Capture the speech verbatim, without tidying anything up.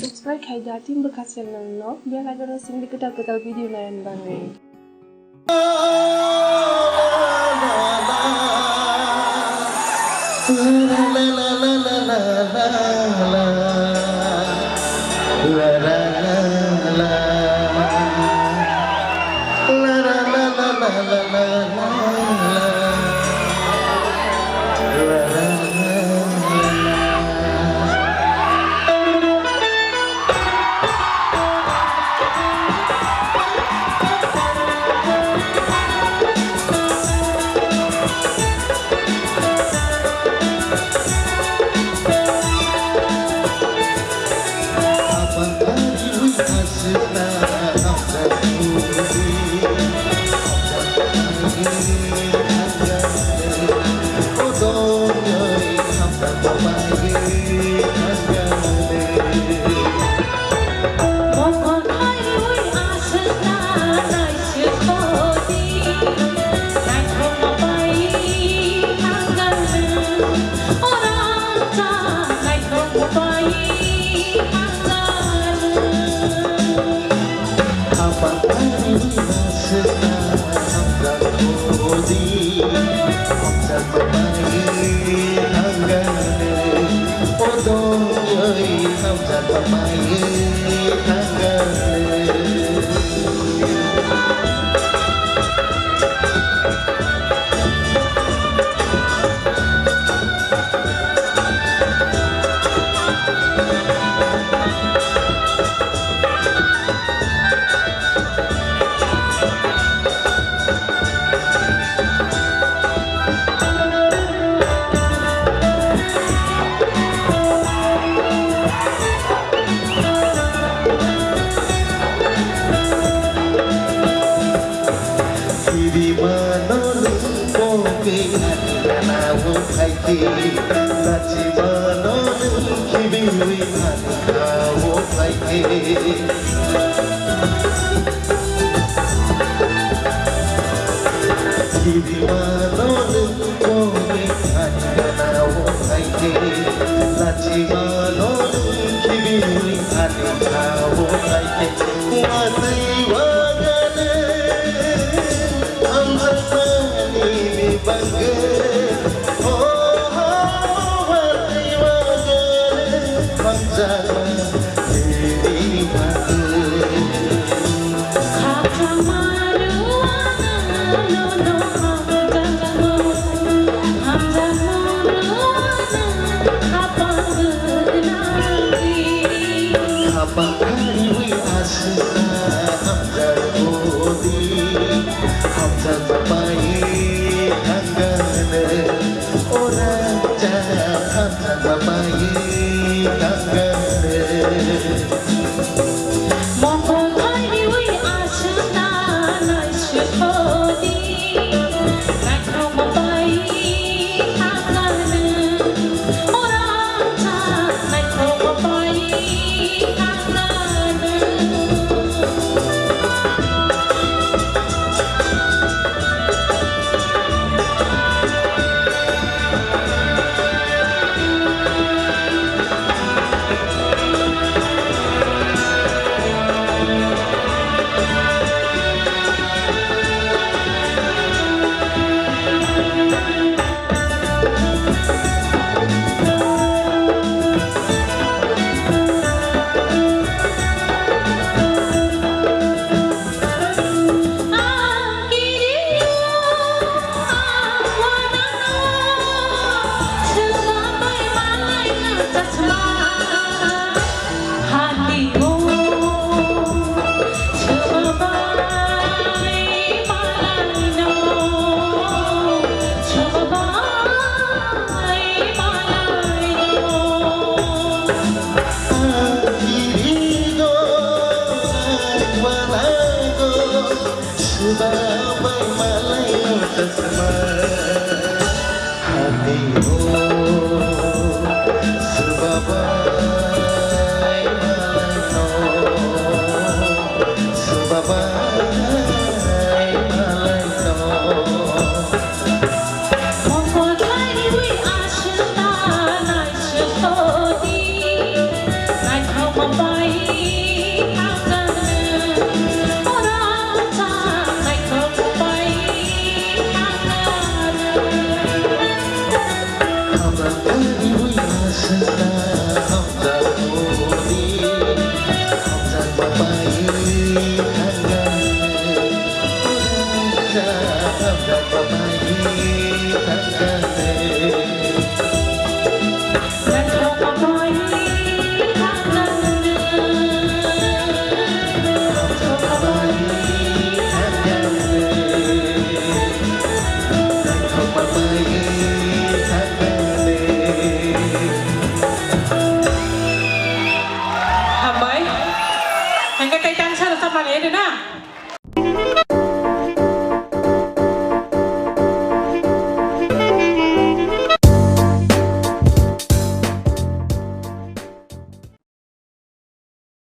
Subscribe khai da team bwkha channel no, bell icon no singdi kwtal kwtal video naina bagwi. Kirimanw nwng bo khe ani ganao phaikhe, nachimanw nwng khibiwi ani ha-o phaikhe. Kirimanw nwng bo khe ani ganao phaikhe, nachimanw nwng khibiwi ani ha-o phaikhe. Watwi wagani hamjakmani bagwi, oh, watwi wagani hamjakmani bagwi. Khapang khariwi aswkna hamjakgo di, hamjakma pai thangganw, ora cha hamjakma pai thangganw. Mokol khairiwi aswkna naisukdi, naithokma pai thangganw. Ede na?